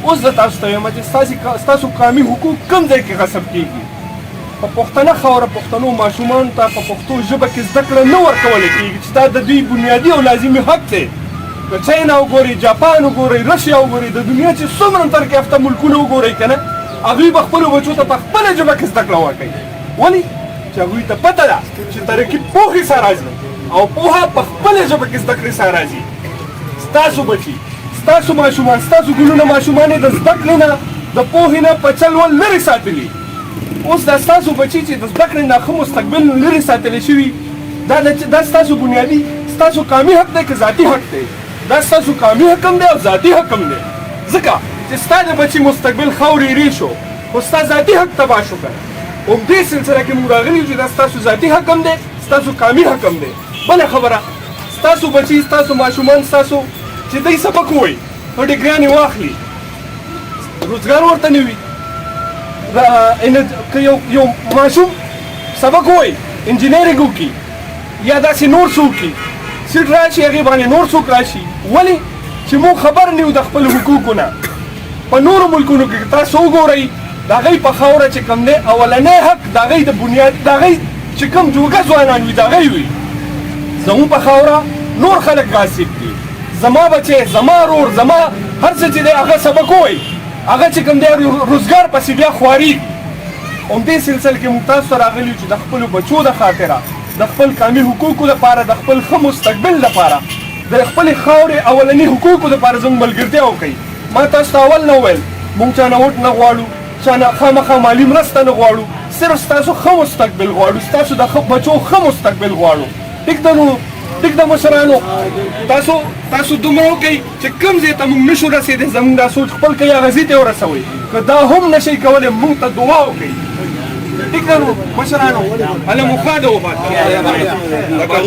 اوس زه تاسو ته وایم چې ستاسو قامي حقوق کوم ځای کې غصب کېږي؟ په پښتنه خاوره پښتنو ماشومانو ته په پښتو ژبه کې زده کړه نه ورکول کېږي چې دا د دوی بنیادي او لازمي حق دی. که چاینا وګورئ، جاپان وګورئ، رشیا وګورئ، د دنیا چې څومره ترقي یافته ملکونه وګورئ که نه، هغوی به خپلو بچو ته په خپله ژبه کې زده کړه ورکوي. ولې؟ چې هغوی ته پته ده چې ترقي پوهې سره راځي او پوهه په خپله ژبه کې زده کړې سره راځي. ستاسو بچي، ستاسو ماشومان، ستاسو ګلونه ماشومان یې د زده کړې نه، د پوهې نه په چل ول لرې ساتلي. اوس دا ستاسو بچي چې د زده کړې نه، ښه مستقبل نه لرې ساتل شوي، دا ستاسو بنیادي، ستاسو قامي حق دی که ذاتي حق دی؟ دا ستاسو قامي حق هم دی او ذاتي حق هم دی، ځکه چې ستا د بچي مستقبل خاورې ایرې شو خو ستا ذاتي حق تباه شو که نه؟ همدې سلسله کې موږ راغلي یو چې دا ستاسو ذاتي حق هم دی، ستاسو قامي حق هم دی. بله خبره، ستاسو بچي، ستاسو ماشومان، ستاسو چې دی سبق ووایي، ښه ډګریانې واخلي، روزګار ورته نه وي. که یو ماشوم سبق ووایي، انجینرینګ وکړي یا داسې نور څه وکړي، سیټ راشي، هغې باندې نور څوک راشي. ولې چې موږ خبر نه یو د خپلو حقوقو نه. په نورو ملکونو کې تاسو وګورئ، د هغوی په خاوره چې کوم دی اولنی حق د هغوی د بنیاد، د هغوی چې کوم جوګه ځوانان وي، د هغوی وي. زموږ په خاوره نور خلک غاصب دي. زما بچی، زما ورور، زما هر څه چې دی، هغه سبق ووایي، هغه چې کوم دی روزګار پسې بیا خوارېږي. همدې سلسله کې موږ تاسو ته راغلي یو چې د خپلو بچو د خاطره، د خپل قامي حقوقو لپاره، د خپل ښه مستقبل لپاره، د خپلې خاورې اولني حقوقو لپاره زموږ ملګرتیا وکړئ. ما تاسو ته اول نه وویل، موږ چا نه ووټ نه غواړو، چا نه خامخا مالي مرسته نه غواړو، صرف ستاسو ښه مستقبل غواړو، ستاسو د ښه بچو ښه مستقبل غواړو. ټیک ده وروڼو؟ ټیک ده مشرانو؟ تاسو دومره وکړئ چې کوم ځای ته موږ نشو رسېدی، زموږ دا سوچ خپل کوي، هغه ځای ته ورسوئ. که دا هم نشئ کولی، موږ ته دعا وکړئ. ټیک ده نو مشرانو؟ هله مو ښاده وباسئ.